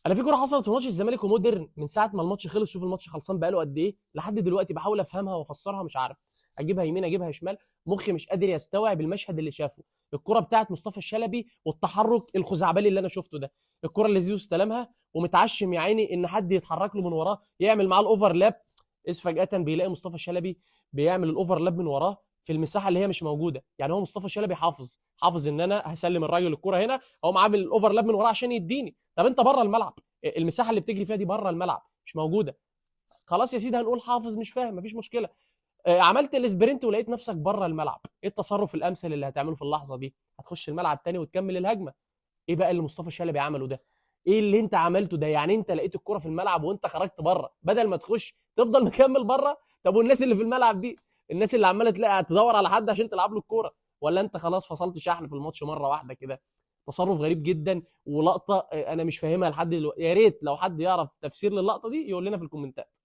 انا في كورة حصلت في ماتش الزمالك ومودرن، من ساعة ما الماتش خلص، شوف الماتش خلصان بقاله قد ايه لحد دلوقتي بحاول افهمها وافسرها، مش عارف اجيبها يمين اجيبها شمال، مخي مش قادر يستوعب المشهد اللي شافه. الكره بتاعت مصطفى الشلبي والتحرك الخزعبلي اللي انا شفته ده، الكره اللي زيزو استلمها ومتعشم يا عيني ان حد يتحرك له من وراه يعمل معاه ال overlap، اذ فجاة بيلاقي مصطفى الشلبي بيعمل ال overlap من وراه في المساحة اللي هي مش موجودة. يعني هو مصطفى شلبي حافظ ان انا هسلم الراجل الكره هنا، هو عامل ال overlap من وراه عشان يديني. طب انت بره الملعب، المساحة اللي بتجري فيها دي بره الملعب مش موجودة. خلاص يا سيدي هنقول حافظ مش فاهم، مفيش مشكلة. عملت ال sprint ولقيت نفسك بره الملعب، ايه التصرف الامثل اللي هتعمله في اللحظة دي؟ هتخش الملعب تاني وتكمل الهجمة. ايه بقى اللي مصطفى شلبي عمله ده؟ ايه اللي انت عملته ده؟ يعني انت لقيت الكره في الملعب وانت خرجت بره، بدل ما تخش تفضل مكمل بره. طب والناس اللي في الملعب دي، الناس اللي عماله تلاقي تدور على حد عشان تلعب له الكورة، ولا انت خلاص فصلت شحن في الماتش مرة واحدة كده؟ تصرف غريب جدا ولقطه انا مش فاهمها لحد دلوقتي. يا ريت لو حد يعرف تفسير للقطه دي يقول لنا في الكومنتات.